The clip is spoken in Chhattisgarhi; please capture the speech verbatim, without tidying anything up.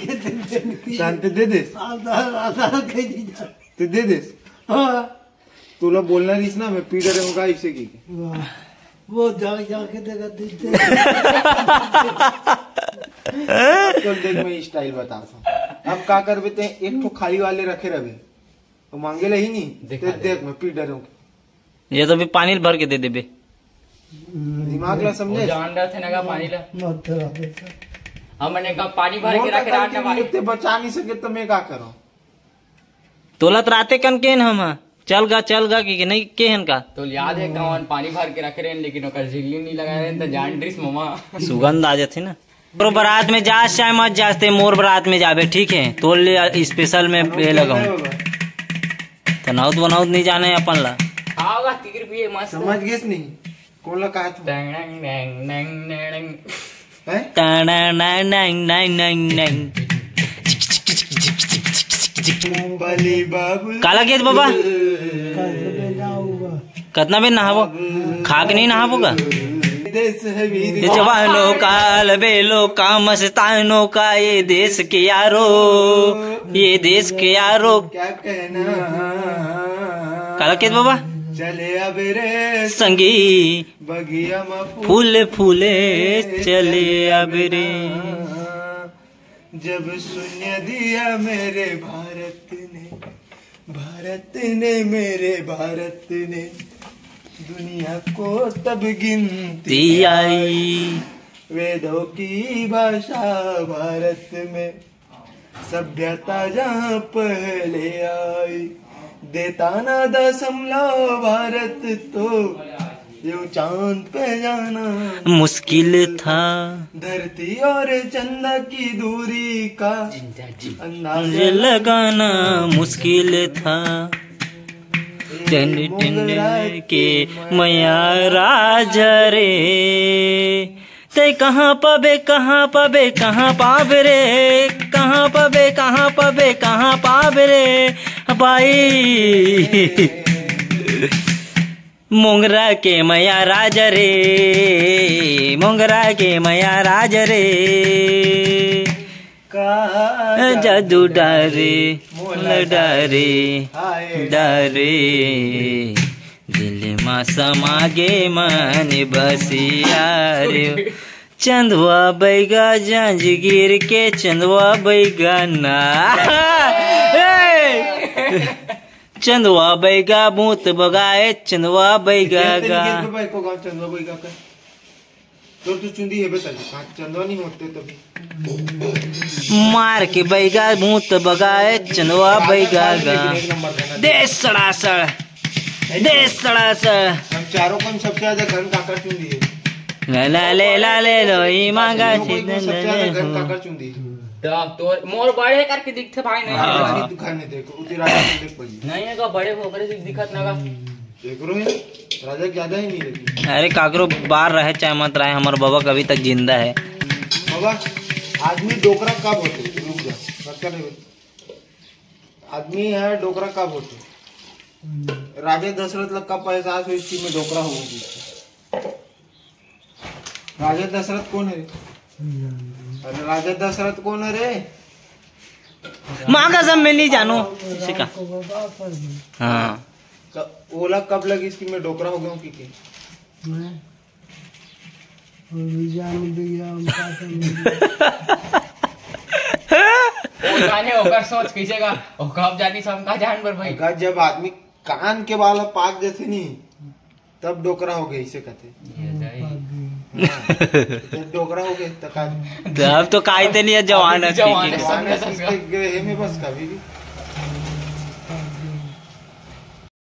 शांति दे दे। आधा, आधा कह दीजिए। तो दे दे। हाँ। तोला बोलना रहिस ना, मैं पी डरे हूँ गाइस से की। वाह। वो जा, जाके देखा, दे, दे। तो देख, मैं स्टाइल बताता हूँ। अब का करबे ते, एक ठो खाली वाले रखे रहबे, तो मांगे ला ही नहीं। देखा ते दे। देख, मैं पी डरे हूँ। ये तो भी पानी भर के दे देबे। दिमाग ला वो समझे? जान रहे थे ना का पानी ला। मत करा दे सर। हमने का पानी भर के रखे रहना वाली। ते बचा नहीं सके तो मैं का करूँ? तोलत राते कन केन हम, हाँ। चल गा, चल गा, कि, कि नहीं केहन का? तो याद है कौन पानी भर के रखे रहे, लेकिन ओकर झिल्ली नहीं लगाए रहे, तो जान डरिस ममा। सुगंध आ जाथे ना। मोर बारात में जास चाहे मत जास, ते मोर बारात में जाबे, ठीक है? तोर लिए स्पेशल में ये लगाऊं। तनौत बनौत नहीं जाने अपन ला। आओगा तीर भी मस्त। समझ गेस नहीं? कौन ला कहा तू? टंग, टंग, टंग, टंग, टंग। हैं? टंग, टंग, टंग, टंग, टंग, टंग। बली बाबू। काला गेंद बाबा? कतना बेर नहाबो? खा के नहीं नहाबो का? देश है वीर। ये जवानों का, अलबेलो का, मस्तानों का, ये देश के यारो, ये देश के यारो। क्या कहना? काला गेंद बाबा? चले अब रे संगी, बगिया में फूल फूले, चले अब रे। जब शून्य दिया मेरे भारत ने, भारत ने, मेरे भारत ने, दुनिया को तब गिनती आई। वेदों की भाषा भारत में, सभ्यता जहाँ पहले आई। देता ना दशमलव भारत तो, ये चांद पे जाना मुश्किल था। धरती और चंदा की दूरी का अंदाजा लगाना मुश्किल था। टन टन के मया राज रे, ते कहाँ पाबे, कहाँ पाबे, कहाँ पाबे रे, कहाँ पाबे, कहाँ पाबे, कहाँ पाबे रे भाई। मोंगरा के मया राज रे, मोंगरा के मया राज रे। का जादू डारे, मोला डारे, हाय। डारे। दिल मा समा गे मन बसिया रे। चंदवा बैगा जंजगीर के चंदवा बैगा ना। ए! चंदवा बैगा भूत बगाए, चंदवा बैगा तेरे गा। के भाई को गाँव चंदवा बैगा का। तो तू चुंदी है बता दे, हाँ, चंदवा नहीं होते तभी। मार के बैगा भूत बगाए, चंदवा बैगा गा। एक नंबर का ना। दे सड़ासड़, दे सड़ासड़। हम चारों को सबसे ज्यादा गन काकर चुंदी है। ले, ले, ले, ले, ले, लो, ई मांगा हम लोगों को चीज़ सबसे ज्यादा ले गन लो। काकर चुंदी है। तो तोर मोर बड़े करके दिखते भाई नहीं। हाँ। रानी दुकान में देखो, उधर राजा को देख पड़ी। नहीं है का बड़े होकर से दिखत ना का। देख रहे हो, राजा ज्यादा ही नहीं लेकिन। अरे काकरो बार रहे चाहे मत रहे, हमार बाबा अभी तक जिंदा है। बाबा, आदमी डोकरा कब होते? रुक जा, मत कर रे। आदमी है डोकरा कब होते? राजा दशरथ ला कब एहसास हुई कि मैं डोकरा हो गई? राजा दशरथ कौन है? अरे राजा दशरथ कौन है रे? माँ कसम मैं नहीं जानू किसी का। हाँ। क-, ओला कब लगी इसकी मैं डोकरा हो गया हूँ कि के? मैं? वो भी जान दिया, हम का समझ। वो जाने ओकर सोच कैसे का, ओकर अब जानी सब का जान बर भाई। अगर जब आदमी कान के बाल पाक जैसे नहीं, तब डोकरा हो गए, इसे कहते। ये जाई। हाँ, जब डोकरा हो गए, तो का तो अब तो काई ते नहीं है, जवान है, जवान है, ठीक है। जवान है, सीखते गए हैं, मैं बस कभी भी।